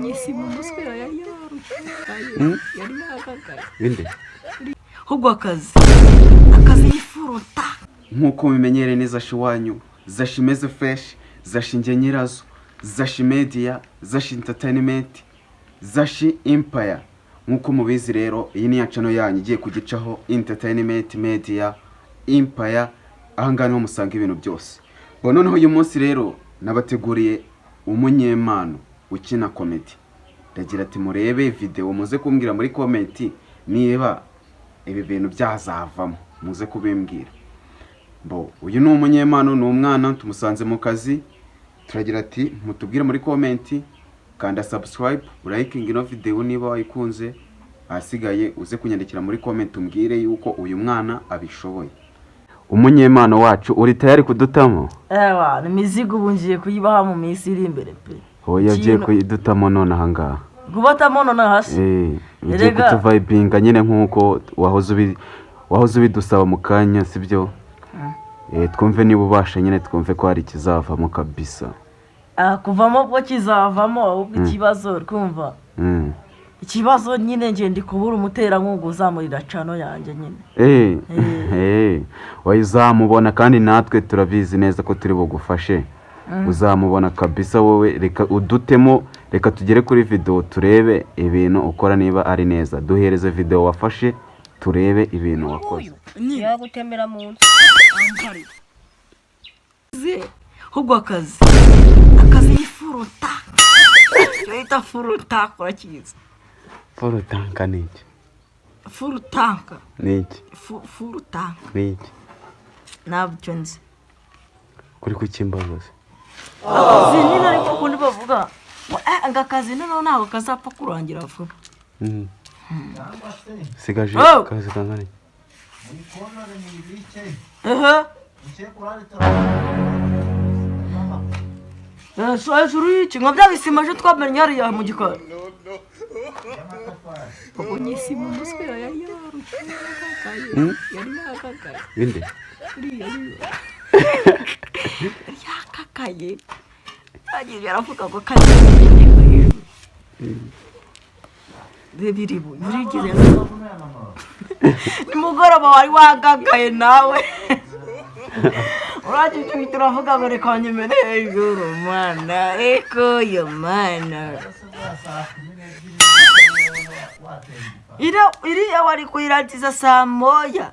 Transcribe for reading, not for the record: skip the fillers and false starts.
Nyisima umuswera yari yarushye, yari yakakaye. Binde? Ahubwo akazi ni furuta. Nk'uko mubimenyereye neza, Zashi wanyu, Zashi imeze fresh, Zashi njye nyirazo, Zashi Media, Zashi Entertainment, Zashi Empire. Nk'uko mubizi rero, iyi ni ya channel yanyu igiye kugicaho Entertainment Media Empire. Ahangaha niho musanga ibintu byose. Bo noneho uyu munsi rero nabateguriye umunyempano ukina comedy. Ndagira ati murebe video, muze kumbwira muri comment niba ibi bintu byazavamo, muze kubimbwira. Bo uyu ni umunyempano, ni umwana tumusanze mu kazi. Turagira ati mutubwire muri comment, kanda subscribe, urayikinga ino video niba wayikunze, ahasigaye uze kunyandikira muri comment umbwire yuko uyu mwana abishoboye. Umunyempano wacu, uri tayari kudutamo? Ewa, ni imizigo, ubu ngiye kuyibaha mu minsi iri imbere pe. Oya, ugiye kuyidutamo none ahangaha. Gubatamo none hasi? Eh, ugiye Erega. kutuvayibinga nyine nk'uko wahoze ubidusaba mu kanya, sibyo? Eh, twumve niba ubasha nyine, twumve ko hari ikizavamo kabisa. Ah, kuvamo bwo kizavamo, ahubwo ikibazo twumva ikibazo nyine ngiye ndi kubura umuterankunga uzamurira channel yanjye nyine. Eh, Eh. eh, uzamubona kandi natwe turabizi neza ko turi bugufashe. Uzamubona kabisa. Wowe reka udutemo, reka tugere kuri video turebe ibintu ukora niba ari neza. Duhereze video wafashe turebe ibintu wakoze. Yagutemera mu nzu. Ahubwo akazi ni furuta, icyo bita furuta urakizi? Full tank ni iki? Full tank. Ni iki? Full tank. Ni iki? Ntabyo nzi. Kuri kukimbaza? Akazi nyine, ariko ukundi bavuga ngo ngo akazi noneho ntabwo kazapfa kurangira vuba. Sigaje Oh! akazi kangana iki? Ehe. So hejuru y'iki nka bya bisima ejo twamenye hariya mu gikari. Nyisima umuswera yari yarushye, yari yakakaye. Binde? Yari yakakaye, yagiye aravuga ngo kazi hejuru biri burigize nimugoroba wari wagagaye nawe urangije uhita uravuga ngo reka nyimene hejuru mana eko yo mana. Iriya wari kuyirangiza saa 1.